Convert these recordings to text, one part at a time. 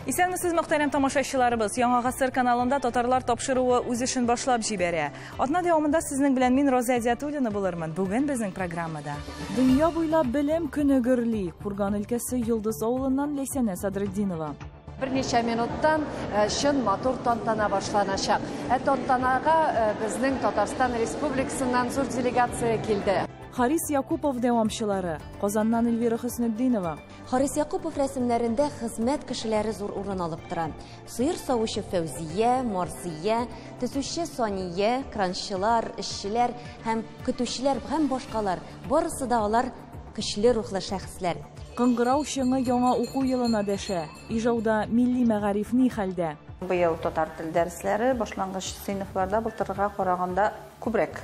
Исәнмесез, мөхтәрәм тамашачыларыбыз. Яңа Гасыр каналында татарлар тапшыруы үз эшен башлап җибәрә. Атна дәвамында сезнең белән мин Роза Әдиатуллина булырмын. Бүген безнең программада. Дөнья буйлап белем көне гөрли. Курган өлкәсе Йолдыз авылыннан Ләйсәнә Садретдинова. Берничә минуттан чын матур тантана башланачак. Ә тантанага безнең Татарстан Республикасыннан зур делегация килде. Харис Якупов дәвамчылары. Казаннан Эльвира Хөснетдинова. Харис Якупов рәсемнәрендә хезмәт кешеләре зур урын алып тора. Сыер савучы Фәүзия, Марзия, төзүче Сания, кранчылар, эшчеләр һәм көтүчеләр һәм башкалар. Барысы да алар көчле рухлы шәхесләр. Кыңгырау чыңы яңа уку елына дәшә. Ижауда милли мәгариф ни хәлдә? Быел татар тел дәресләре башлангыч сыйныфларда былтырга караганда күбрәк.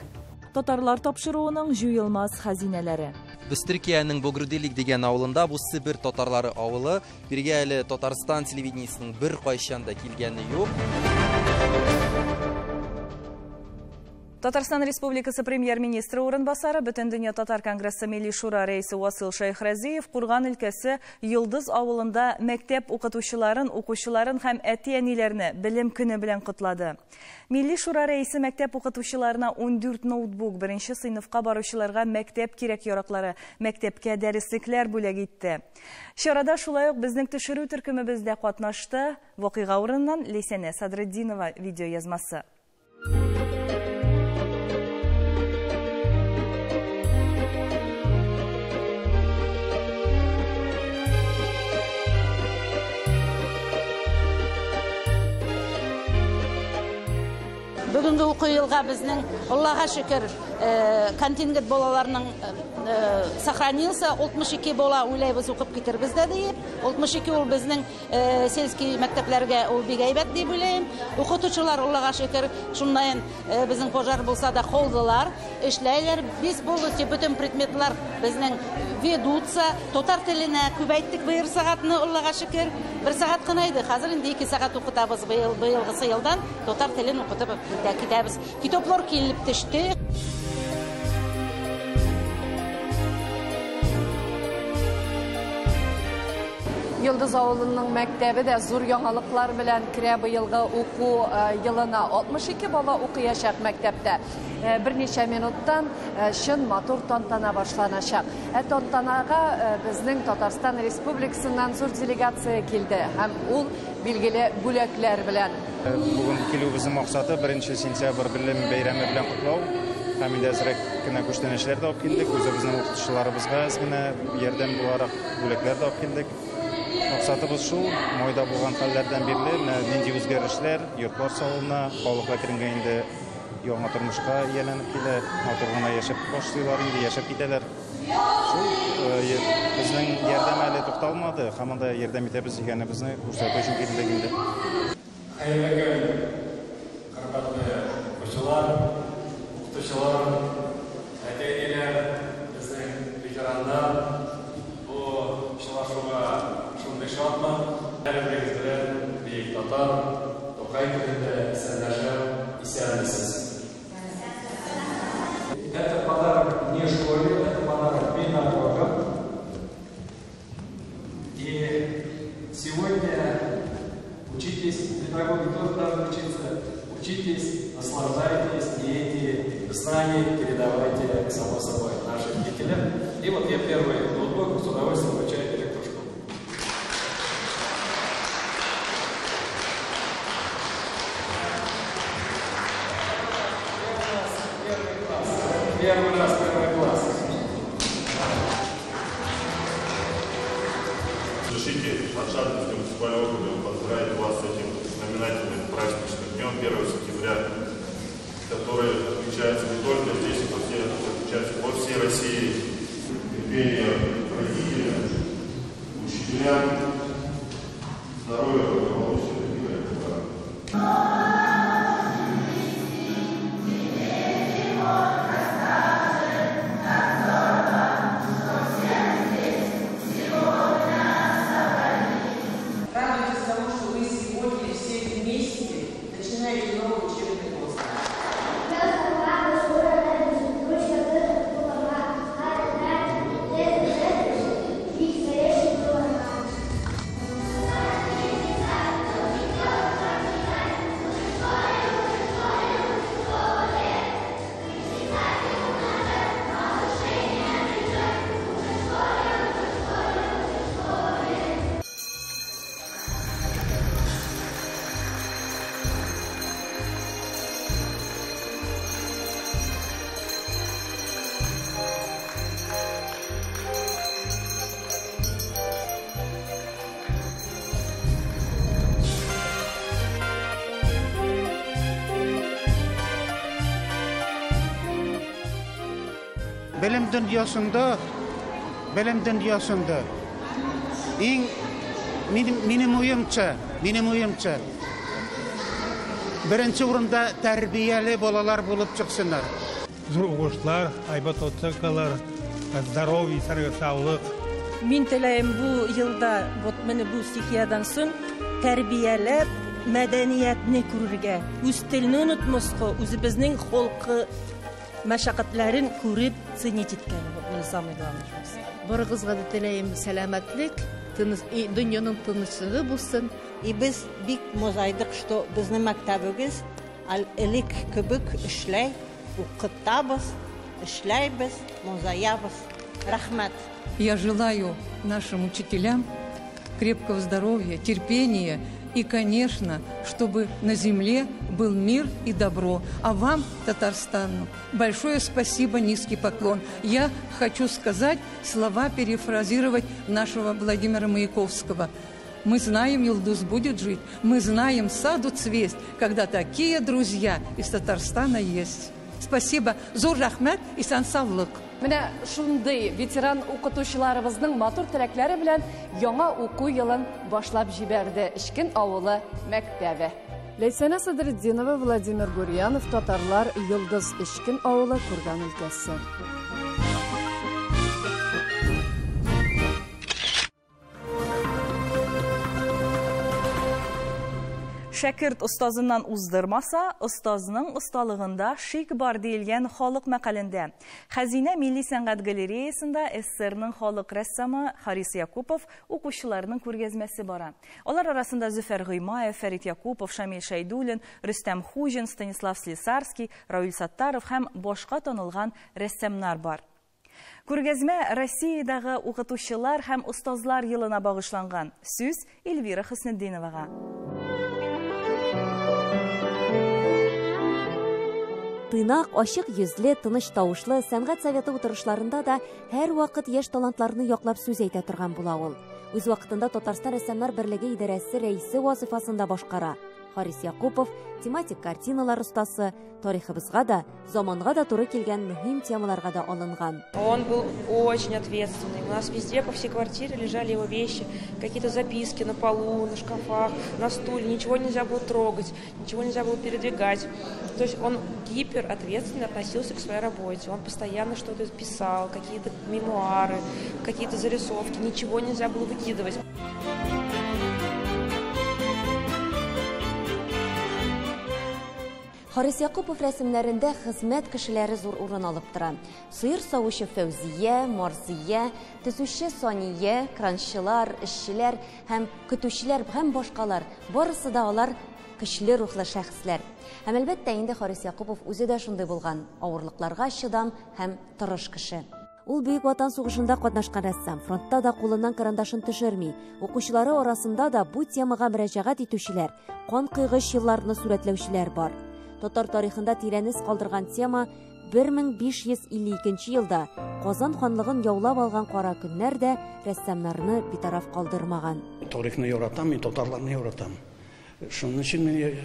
Татарлар тапшыруының җуелмас хәзинәләре. Без Төркиянең Богрудилик дигән авылында, бу Себер татарлары авылы. Биргә әле Татарстан телевидениесенең бер кайчан да килгәне юк. Татарстан Республикасы премьер-министры урынбасары, Бөтендөнья татар конгрессы Милли Шура рәисе Васил Шәйхразиев Курган өлкәсе Йолдыз авылында мәктәп укытучыларын, укучыларын һәм әти-әниләрне белем көне белән котлады. Милли Шура рәисе мәктәп укытучыларына 14 ноутбук, беренче сыйныфка баручыларга мәктәп кирәк-яраклары, мәктәпкә дәреслекләр бүләк итте. Чарада шулай ук безнең төшерү төркемебез дә катнашты. Вакыйга урыныннан Ләйсәнә Садретдинова видеоязмасы. Бүгенге уку елга безнең, Аллаһка шөкер, контингент балаларның сохранился, 62 бала уйлайбыз укып китербез дә диеп. 62 ул безнең сельский мәктәпләргә ул бик әйбәт дип уйлыйм. Укытучылар, Аллаһка шөкер, шуннан безнең пожар булса да холдылар, эшләйләр. Без полностью бөтен предметлар безнең ведутся. Татар теленә күбәйттек бер сәгатьне, Аллаһка шөкер. Бер сәгать кына иде, хәзер инде 2 сәгать укытабыз быелгысы елдан татар телен укытып китәбез. Китаплар килеп төште. Йолдыз авылының мәктәбе дә зур яңалыклар белән керә быелгы уку елына. 62 бала укыячак мәктәптә. Берничә минуттан чын матур тантана башланачак. Ә тантанага безнең Татарстан Республикасыннан зур делегация килде һәм ул билгеле бүләкләр белән. Бүген килүебезнең максаты 1 сентябрь белем бәйрәме белән котлау. Һәм инде әзрәк кенә күчтәнәчләр дә алып килдек. Үзебезнең укытучыларыбызга әз генә ярдәм буларак бүләкләр дә алып килдек. Максатыбыз шул, майда булган хәлләрдән бирле менә нинди үзгәрешләр, йортлар салына, халык әкренгә инде яңа тормышка ияләнеп килә, матур гына яшәп башлыйлар инде, яшәп китәләр. Шул безнең ярдәм әле тукталмады, һаман да ярдәм итәбез дигәнебезне күрсәтү өчен килдек инде. Хәерле көн, хөрмәтле укучылар, укытучылар, әти-әниләр, безнең ветераннар. Бу очрашуга шундый шатмын. Һәрберегез белән бөек татар Тукай көнендә исәнләшәм, исәнмесез. Это подарок не школе, это подарок педагогам. И сегодня учитесь, педагоги тоже должны учиться, учитесь, наслаждайтесь, и эти знания передавайте, само собой, нашим детям. И вот я первый ноутбук с удовольствием вручаю директору школы. Первый раз, первый класс. Разрешите от Шадринского муниципального округа поздравить вас с этим знаменательным праздничным днем 1 сентября, который отмечается не только здесь, но отмечается по всей России. Терпение родителям, учителям, здоровья, благополучия, мира и добра. Радуйтесь тому, что вы сегодня все вместе начинаете новый учебный год. Белем дөньясында, белем дөньясында иң минем уемча, минем уемча, беренче урында тәрбияле балалар булып чыксыннар. Зур уңышлар, әйбәт оценкалар, здоровье, саулык. Мин теләйм бу елда, вот менә бу стихиядан соң тәрбияләп мәдәниятне күрергә, үз телне онытмаска, үзебезнең холкы мәшәкатьләрен күреп ценить иткән. Вот менә самый главный вопрос. Барыгызга да теләйм сәламәтлек, дөньяның тынычлыгы булсын. И без бик мозайдык, что безнең мәктәбебез элек кебек эшләй, укытабыз, эшләйбез, мозаябыз. Рәхмәт. Я желаю нашим учителям крепкого здоровья, терпения и, конечно, чтобы на земле был мир и добро. А вам, Татарстану, большое спасибо, низкий поклон. Я хочу сказать слова, перефразировать нашего Владимира Маяковского. Мы знаем, Юлдуз будет жить, мы знаем, саду цвесть, когда такие друзья из Татарстана есть. Спасибо. Зур рәхмәт и саулык. Менә шундый ветеран укытучыларыбызның матур теләкләре белән яңа уку елын башлап җибәрде Эчкен авылы мәктәбе. Ләйсәнә Садретдинова, Владимир Гурьянов, Татарлар, Йолдыз Эчкен авылы, Курган өлкәсе. Шәкерт остазыннан уздырмаса, остазның осталыгында шик бар диелгән халык мәкалендә. Хәзинә милли сәнгать галереясында СССРның халык рәссамы Харис Якупов укучыларының күргәзмәсе бара. Алар арасында Зөфәр Гыймаев, Фәрит Якупов, Шамил Шәйдуллин, Рөстәм Хуҗин, Станислав Слесарский, Равил Саттаров һәм башка танылган рәссамнар бар. Күргәзмә Россиядәге укытучылар һәм остазлар елына багышланган. Сүз Эльвира Хөснетдиновага. Тыйнак, ачык йөзле, тыныч тавышлы сәнгать советы утырышларында да һәр вакыт яшь талантларны яклап сүз әйтә торган була ул. Үз вакытында Татарстан рәссамнар берлеге идарәсе рәисе вазифасын да башкара. Харис Якупов тематик картиналар остасы, тарихыбызга да, заманга да туры килгән мөһим темаларга да алынган. Он был очень ответственный. У нас везде по всей квартире лежали его вещи, какие-то записки на полу, на шкафах, на стуле. Ничего нельзя было трогать, ничего нельзя было передвигать. То есть он гиперответственно относился к своей работе. Он постоянно что-то писал, какие-то мемуары, какие-то зарисовки. Ничего нельзя было выкидывать. Харис Якупов рәсемнәрендә хезмәт кешеләре зур урын алып тора. Сыер савучы Фәүзия, Марзия, төзүче Сания, кранчылар, эшчеләр һәм көтүчеләр һәм башкалар. Барысы да алар көчле рухлы шәхесләр. Һәм әлбәттә инде Харис Якупов үзе дә шундый булган, авырлыкларга чыдам һәм тырыш кеше. Ул Бөек Ватан сугышында катнашкан рәссам, фронтта да кулыннан карандашын төшерми. Укучылары арасында да бу темага мөрәҗәгать итүчеләр, кан кыйгыч елларны сурәтләүчеләр бар. Татар тарихында тирән эз калдырган тема 1552 елда Казан ханлыгын яулап алган кара көннәр дә рәссамнарны битараф калдырмаган. Тарихны яратам, мин татарларны яратам. Шуның өчен мин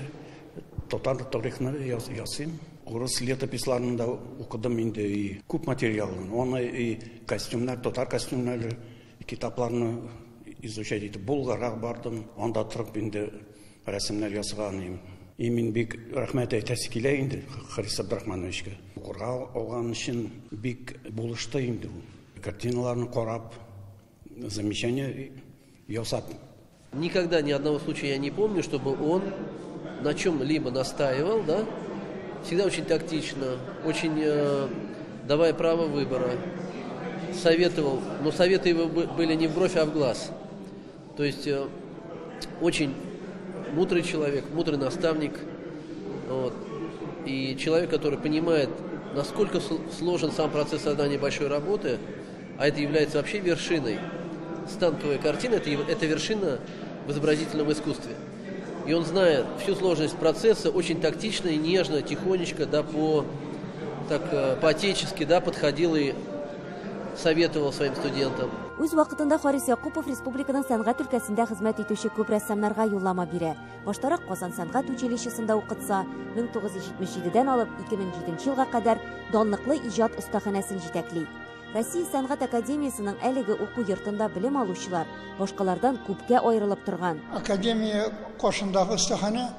татар тарихны ясыйм. Урыс летописларын да укыдым инде, и күп материалын. Аны и костюмнар, татар костюмнары, китапларны изучать итеп Булгарга бардым. Анда торып инде рәсемнәр ясаган идем. И мин бик рәхмәт әйтәсе килә инде Харис Абдрахмановичка. Укырга алган өчен бик булышты инде ул. Картиналарны карап, замечания ясап. Никогда ни одного случая я не помню, чтобы он на чем-либо настаивал, да? Всегда очень тактично, очень давая право выбора, советовал, но советы его были не в бровь, а в глаз. То есть очень мудрый человек, мудрый наставник, вот, и человек, который понимает, насколько сложен сам процесс создания большой работы, а это является вообще вершиной. Станковая картина – это вершина в изобразительном искусстве. И он знает всю сложность процесса, очень тактично и нежно, тихонечко, да, по-отечески, да, подходил и советовал своим студентам. Үз вакытында Харис Якупов республиканың сәнгать өлкәсендә хезмәт итүче күп рәссамнарга юллама бирә. Баштарак Казан сәнгать училищесында укытса, 1977-дән алып 2007 елга кадәр данлыклы иҗат остаханәсен җитәкли. Россия сәнгать академиясенең әлеге уку йортында белем алучылар башкалардан күпкә аерылып торган. Академия каршындагы остаханә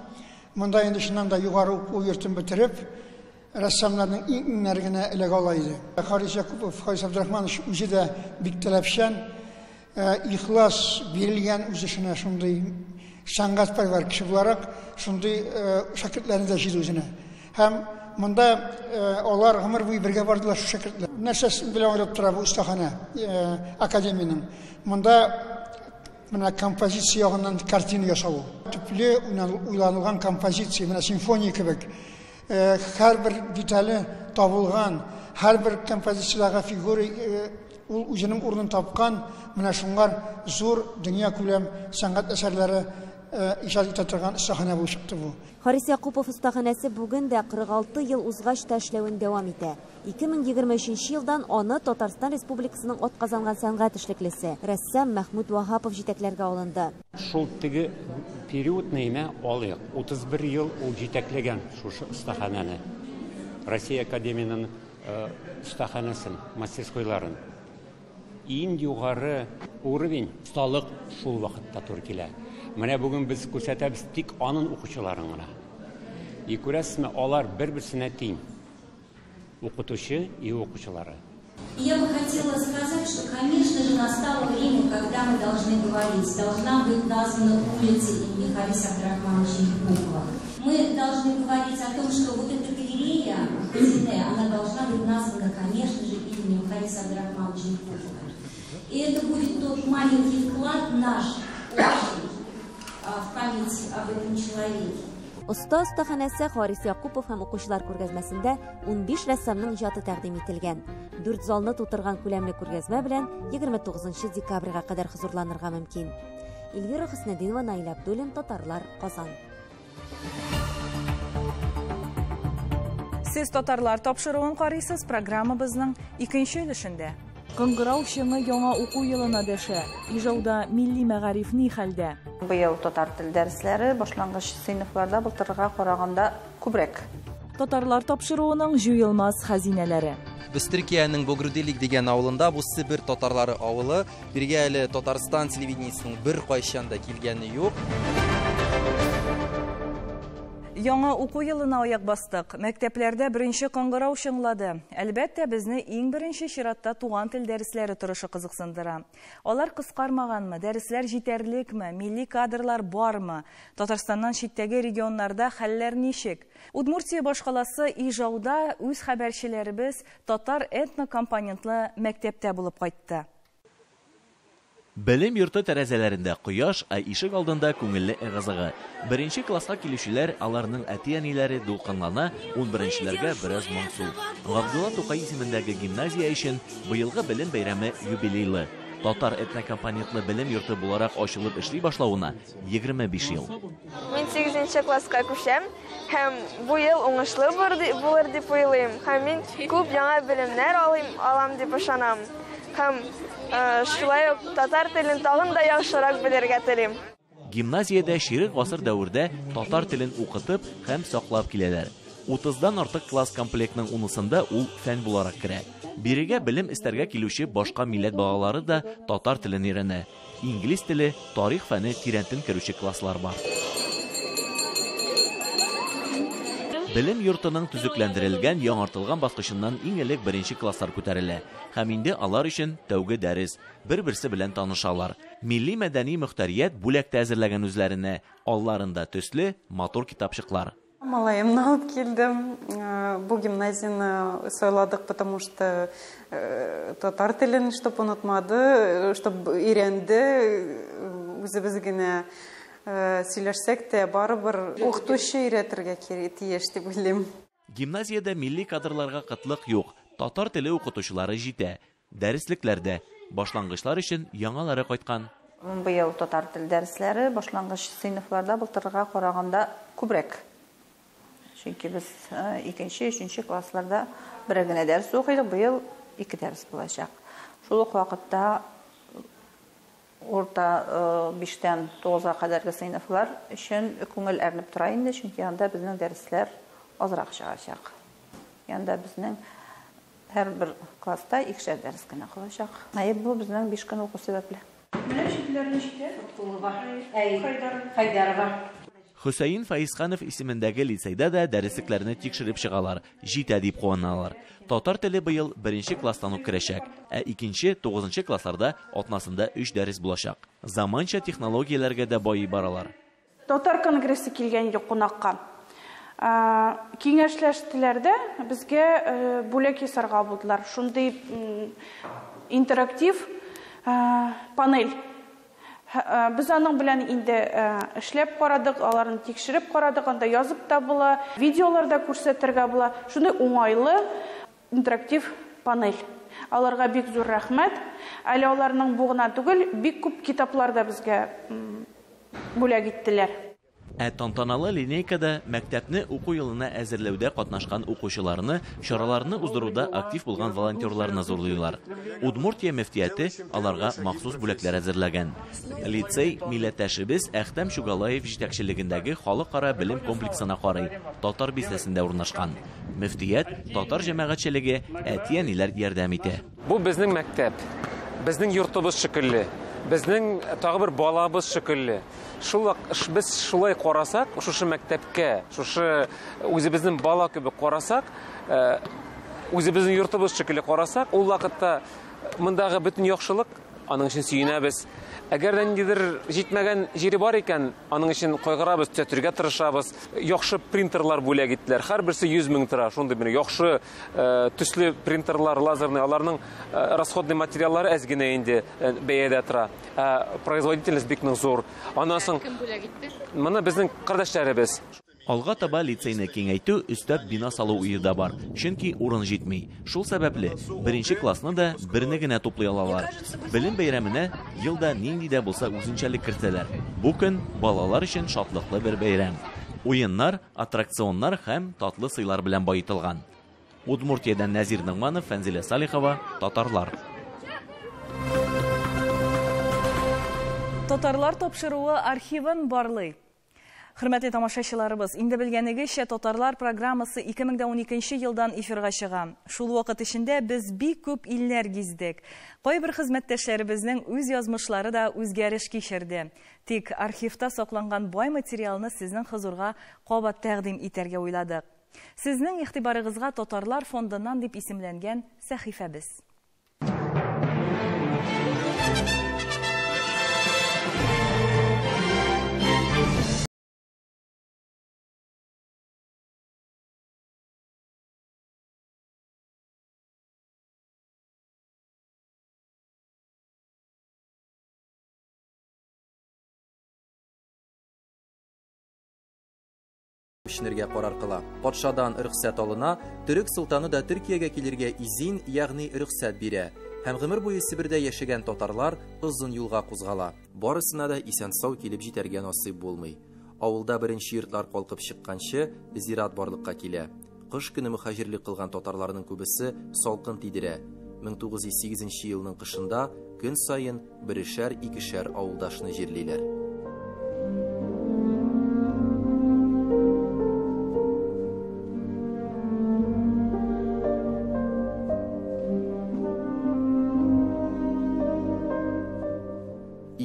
монда инде чыннан да югары уку йортын бетереп, рәссамнарның иң-иңнәре генә эләгә ала иде. Харис Якупов, Харис Абдрахманович үзе дә бик таләпчән, ихлас бирелгән үз эшенә, шундый сәнгатьпәрвәр кеше буларак, шундый шәкертләрне дә җыйды үзенә. Һәм монда алар гомер буе бергә бардылар шул шәкертләр. Нәрсәсе белән аерылып тора бу остаханә академиянең? Монда менә композиция ягыннан картина ясалу. Төпле уйланылган композиция, менә симфония кебек. Һәрбер детале табылган, һәрбер композициядәге фигура ул үзенең урынын тапкан, менә шуңар зур дөнья күләм сәнгать әсәрләре иҗат итә торган остаханә булып чыкты бу. Харис Якупов остаханәсе бүген дә 46 ел узгач та эшләвен дәвам итә. 2023 елдан аны Татарстан Республикасының атказанган сәнгать эшлеклесе рәссам Мәхмүт Ваһапов җитәкләргә алынды. Шул теге периодны имә алыйк. 31 ел ул җитәкләгән шушы остаханәне. Россия академияның остаханәсен, мастерскойларын. Иң югары уровень осталык шул вакытта туры килә. Менә бүген без күрсәтәбез тик аның укучыларын гына. И күрәсезме, алар бер-берсенә тиң. Укытучы и укучылары. Я бы хотела сказать, что, конечно же, настало время, когда мы должны говорить. Должна быть названа улица имени Хариса Абдрахмановича Якупова. Мы должны говорить о том, что вот эта галерея Хазине, она должна быть названа, конечно же, именем Хариса Абдрахмановича Якупова. И это будет тот маленький вклад наш, общий, в память об этом человеке. Оста остаханәсе Харис Якупов һәм укучылар күргәзмәсендә 15 рәссамның иҗаты тәкъдим ителгән. 4 залны тутырган күләмле күргәзмә белән 29 декабрьгә кадәр хозурланырга мөмкин. Эльвира Хөснетдинова, Наил Абдуллин, Татарлар, Казан. Сез Татарлар тапшыруын карыйсыз, программабызның икенче өлешендә. Кыңгырау чыңы яңа уку елына дәшә. Ижауда милли мәгариф ни хәлдә? Быел татар тел дәресләре башлангыч сыйныфларда былтырга караганда күбрәк. Татарлар тапшыруының җуелмас хәзинәләре. Без Төркиянең Богрудилик дигән авылында, бу Себер татарлары авылы. Биргә әле Татарстан телевидениесенең бер кайчан да килгәне юк. Яңа уку елына аяк бастык. Мәктәпләрдә беренче кыңгырау чыңлады. Әлбәттә, безне иң беренче чиратта туган тел дәресләре торышы кызыксындыра. Алар кыскармаганмы, дәресләр җитәрлекме, милли кадрлар бармы? Татарстаннан читтәге регионнарда хәлләр ничек? Удмуртия башкаласы Ижауда үз хәбәрчеләребез татар этнокомпонентлы мәктәптә булып кайтты. Белем йорты тәрәзәләрендә кояш, ә ишек алдында күңелле ыгы-зыгы. Беренче класска килүчеләр, аларның әти-әниләре дулкынлана, 11-нчеләргә бераз моңсу. Габдулла Тукай исемендәге гимназия өчен быелгы белем бәйрәме юбилейлы. Татар этнокомпонентлы белем йорты буларак ачылып эшли башлавына 25 ел. Мин 8 класска күчәм һәм бу ел уңышлы булыр дип уйлыйм. Һәм мин күп яңа белемнәр алам дип ышанам. Һәм шулай ук татар телен тагын да яхшырак белергә телим. Гимназиядә чирек гасыр дәвердә татар телен укытып һәм саклап киләләр. 30-дан артык класс комплектның 10-сында ул фән буларак керә. Бирегә белем эстәргә килүче башка милләт балалары да татар телен өйрәнә. Инглиз теле, тарих фәне тирәнтен керүче класслар бар. Белем йортының төзекләндерелгән, яңартылган баскычыннан иң элек беренче класслар күтәрелә. Һәм инде алар өчен тәүге дәрес, бер-берсе белән танышалар. Милли мәдәни мөхтәрият бүләк тә әзерләгән үзләренә. Алларында төсле, матур китапчыклар. Малаемны алып килдем. Бу гимназияны сайладык, потому что татар телен, чтоб онытмады, чтоб өйрәнде, үзебез генә сөйләшсәк тә барыбер укытучы өйрәтергә тиеш дип уйлыйм. Гимназиядә милли кадрларга кытлык юк. Татар теле укытучылары җитә. Дәреслекләрдә башлангычлар өчен яңалары кайткан. Быел татар тел дәресләре башлангыч сыйныфларда былтырга караганда күбрәк. Чөнки без 2-нче, 3-нче классларда бер генә дәрес укыйдык, быел 2 дәрес булачак. Шул ук вакытта урта 5-тән 9-га кадәрге сыйныфлар өчен күңел әрнеп тора инде, чөнки анда безнең дәресләр азрак чыгачак. Анда безнең һәрбер класста 2-шәр дәрес кенә калачак. Әйе, бу безнең 5 көн уку сәбәпле. Менә читләрне җитә. Хайдарова. Хөсәен Фаизханов исемендәге лицейда да дәреслекләрне тикшереп чыгалар, җитә дип куаналар. Татар теле быел 1 класстан ук керәчәк, ә 2-нче, 9 классларда атнасында 3 дәрес булачак. Заманча технологияләргә дә байый баралар. Татар конгрессы килгән иде кунакка. Киңәшләштеләр дә безгә бүләк ясарга булдылар. Шундый интерактив панель. Без аның белән инде эшләп карадык, аларны тикшереп карадык, анда язып та була, видеолар да күрсәтергә була. Шундый уңайлы интерактив панель. Аларга бик зур рәхмәт. Әле аларның бу гына түгел, бик күп китаплар да безгә бүләк иттеләр. Ә тантаналы линейкада мәктәпне уку елына әзерләүдә катнашкан укучыларны, чараларны уздыруда актив булган волонтерларны зурлыйлар. Удмуртия мөфтияте аларга махсус бүләкләр әзерләгән. Лицей милләттәшебез Әхтәм Чугалаев җитәкчелегендәге халыкара белем комплексына карый, татар бистәсендә урнашкан. Мөфтият, татар җәмәгатьчелеге, әти-әниләр ярдәм итә. Бу безнең мәктәп, безнең йортыбыз шикелле, безнең тагы бер балабыз шикелле. Шул без шулай карасак, шушы мәктәпкә, шушы үзебезнең бала кебек карасак, үзебезнең йортыбыз шикелле карасак, ул вакытта мондагы бөтен яхшылык, аның өчен сөенәбез. Әгәр дә ниндидер җитмәгән җире бар икән, аның өчен кайгырабыз, төзәтергә тырышабыз. Яхшы принтерлар бүләк иттеләр. Һәрберсе 100 мең тора. Шундый бер яхшы төсле принтерлар, лазерный, аларның расходный материаллары әз генә инде бәядә тора. Производительность бик нык зур. Аннан соң кем бүләк итте? Моны безнең кардәшләребез. Алга таба лицейны киңәйтү, өстәп бина салу уе да бар, чөнки урын җитми. Шул сәбәпле беренче классны да берне генә туплый алалар. Белем бәйрәменә елда нинди дә булса үзенчәлек кертәләр. Бу көн балалар өчен шатлыклы бер бәйрәм. Уеннар, аттракционнар һәм татлы сыйлар белән баетылган. Удмуртиядән Нәзир Ногманов, Фәнзилә Салихова, Татарлар. Татарлар тапшыруы архивын барлый. Хөрмәтле тамашачыларыбыз, инде белгәнегезчә, Татарлар программасы 2012 елдан эфирга чыга. Шул вакыт эчендә без бик күп илләр гиздек. Кайбер хезмәттәшләребезнең үз язмышлары да үзгәреш кичерде. Тик архивта сакланган бай материалны сезнең хозурга кабат тәкъдим итәргә уйладык. Сезнең игътибарыгызга Татарлар фондыннан дип исемләнгән сәхифәбез. Күченергә карар кыла. Патшадан рөхсәт алына, Төрек солтаны да Төркиягә килергә изин, ягъни рөхсәт бирә. Һәм гомер буе Себердә яшәгән татарлар озын юлга кузгала. Барысына да исән-сау килеп җитәргә насыйп булмый. Авылда беренче йортлар калкып чыкканчы зират барлыкка килә. Кыш көне мөхаҗирлек кылган татарларның күбесе салкын тидерә. 1908 елның кышында көн саен берешәр-икешәр авылдашны җирлиләр.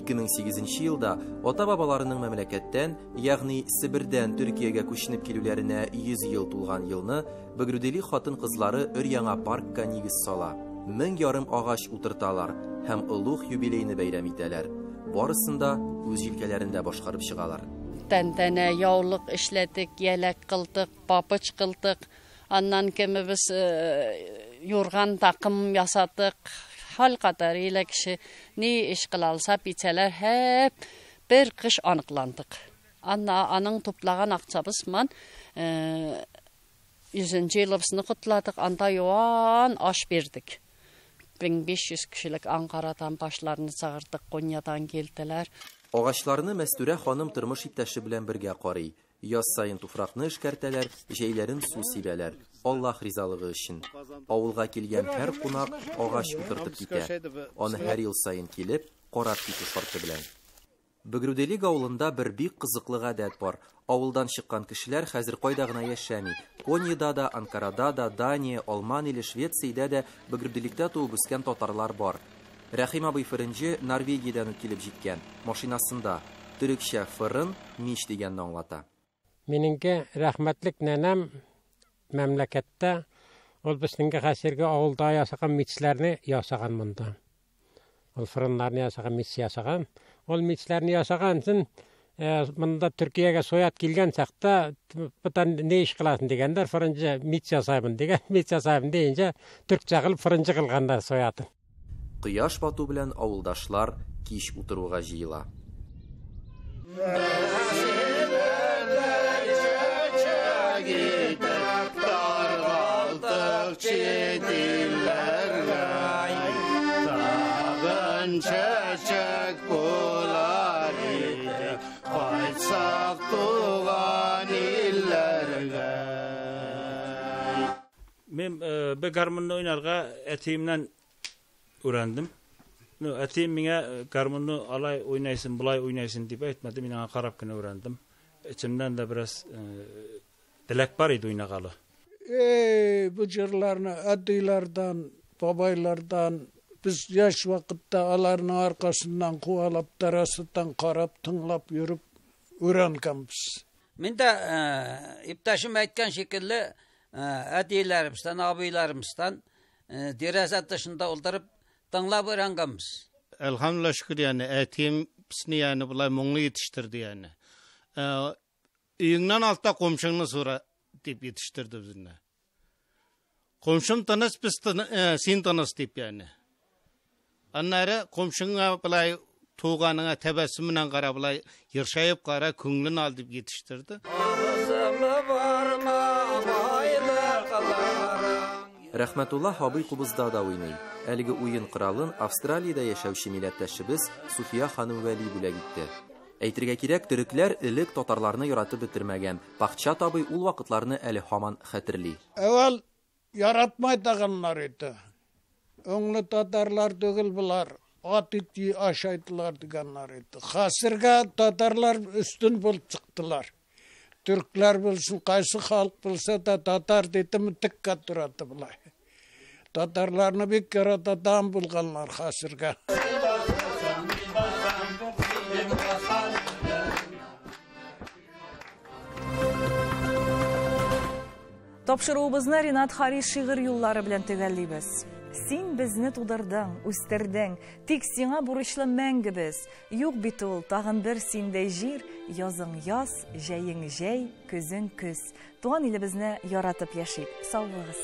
2008 елда ата-бабаларының мәмләкәттән, ягъни Себердән Төркиягә күченеп килүләренә 100 ел тулган елны Бөгрүдели хатын-кызлары өр-яңа паркка нигез сала. 1500 агач утырталар һәм олуг юбилейны бәйрәм итәләр. Барысын да үз җилкәләрендә башкарып чыгалар. Тәнтәнә яулык эшләтек, яләк кылдык, папыч кылдык. Аннан кемебез юрган такым ясаттык. Хал катары ile кеше ни эш кыла алса, пиццалар һәп бер кыш аныкландык. Анна аның туплаган акчабыз ман 100 елыбызны котладык, анда юан аш бирдек. 1500 кешелек Анкарадан башларны чыгардык, Коньядан килделәр. Агачларны Мәстүрә ханым тормыш иптәше белән бергә карый. Яз саен туфракны эшкәртәләр, җәйләрен су сибәләр. Аллаһ ризалыгы өчен. Авылга килгән һәр кунак агач утыртып китә. Аны һәр ел саен килеп, карап китү шарты белән. Бөгрүделик авылында бер бик кызыклы гадәт бар. Авылдан чыккан кешеләр хәзер кайда гына яшәми. Коньяда да, Анкарада да, Дания, Алман иле, Швециядә дә Бөгрүделиктә туып үскән татарлар бар. Рәхим абый Фырынҗы Норвегиядән үк килеп җиткән. Машинасында. Төрекчә фырын, мич дигәнне аңлата. Минеңке рәхмәтлек нәнәм мәмләкәттә ул безнеңге хәзерге авылда ясаган мичләрне ясаган монда. Ул фырыннарны ясаган, мич ясаган. Ул мичләрне ясаган өчен монда Төркиягә соят килгән чакта бутан не эш кыласың дигәннәр, фырынҗы мич ясаймын дигән, мич ясаймын дигәнчә төркчә кылып фырынҗы кылганнар соятын. Кояш бату белән авылдашлар кич утыруга җыела. Мин бер гармунны уйнарга әтиемнән өйрәндем. Ну, әтием миңа гармунны алай уйнайсың, болай уйнайсың дип әйтмәде, мин аңа карап кына өйрәндем. Эчемнән дә бераз теләк бар иде уйнагалы. Эй, бу җырларны әтиләрдән, бабайлардан без яшь вакытта аларның аркасыннан куалап, тарасыттан карап, тыңлап йөреп өйрәнгәнбез. Мин дә иптәшем әйткән шикелле, әтиләремездән, абыйларымыздан тәрәзә тышында утырып тыңлап өйрәнгәнбез. Әлхәмдүлилләһ шөкер, ягъни әтием безне ягъни болай моңлы җитештерде ягъни. Өеңнән алтта комшыңны сора дип җитештерде безне. Комшым тыныч, без син тыныч дип ягъни. Аннары комшыңа болай туганыңа тәбәссем белән кара, болай ершаеп кара, күңелен ал дип җитештерде. Рәхмәтулла абый кубызда да уйный. Әлеге уен коралын Австралиядә яшәүче милләттәшебез Суфия ханым Вәли бүләк итте. Әйтергә кирәк, төрекләр элек татарларны яратып бетермәгән. Пахчат абый ул вакытларны әле һаман хәтерли. Әүвәл яратмай таганнар иде. Оңлы татарлар түгел булар, ат ите ашайдылар дигәннәр иде. Хәзергә татарлар өстен булып чыктылар. Түркләр булсын, кайсы халык булса да татар дидеме тиккә торады болай. Татарларны бик яратадан булганнар хәзергә. Тапшыруыбызны Ринат Харис шигырь юллары белән төгәллибез. Син безне тудырдың, үстердең, тик сиңа бурычлы мәңге без. Юк бит ул, тагын бер синдәй җир, язың яз, җәең җәй, көзең көз. Туган илебезне яратып яшик. Сау булыгыз.